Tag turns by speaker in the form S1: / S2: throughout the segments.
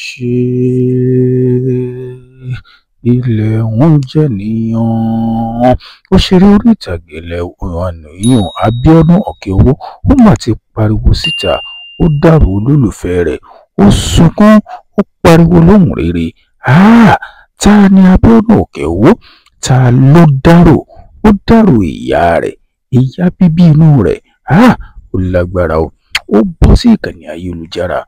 S1: Ṣe ilẹ̀ ń jẹ́ nìyàn. Òṣèré orí ìtàgé ilẹ̀ ìyún Abíọ́dún Òkè-Owó, ó mà ti pariwo síta, ó dárò olólùfẹ́ rẹ̀, ó sunkún, ó pariwo lóhùn réré. Háà, ta ni Abíọ́dún Òkè-Owó? Ta ló dárò? Ó dárò ìyá rẹ̀, ìyá bíbí inú rẹ̀. Háà, ó lágbára o. Ó bọ́ sí ìkànnì ayélujára.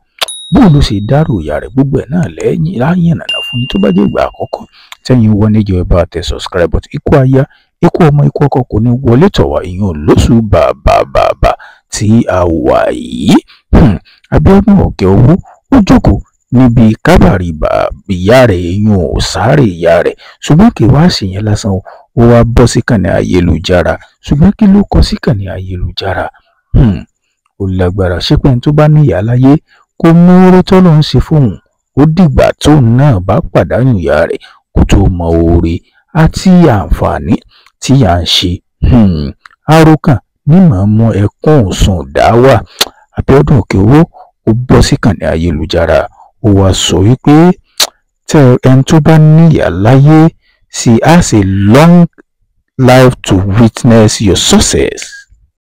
S1: Bóun ló ṣe dárò ìyá rẹ̀, gbogbo ẹ̀ náà lẹ́yìn láyànnàná fún yín. Tó bá jẹ́ ìgbà àkọ́kọ́ tẹ́yin wọ níjọ, ẹ bá tẹ subscribe button. Ikú aya, ikú ọmọ, ikú ọkọ kò ní wọlé tọ̀ wá, ìyún lóṣù bàbàbàbà tí a wà yìí. Abíọ́dún Òkè-Owó, ó jókòó níbi kábàárì ìyá rẹ̀, ìyún sáré ìyá rẹ̀, ṣùgbọ́n kì í wá ṣèyẹn lásán o, ó wá bọ́ síkànnì ayélujára. Ṣùgbọ́n kí ló kọ síkànnì ayélujára? Ó lágbára. Ṣé pé ẹni tó bá níyàá láyé kó mú oore tọ́lọ́run ṣe fóun, ó dìgbà tóun náà bá pàdánù ìyá rẹ̀ kó tó mọ oore àti àǹfààní tí à ń ṣe. Àròkàn ní màá mú ẹkún sùn dá wà. Abíọ́dún Òkè-Owó, ó bọ́ síkànnì ayélujára, ó wá sọ wípé tẹ ẹni tó bá níyàá láyé, she has a long life to witness your success.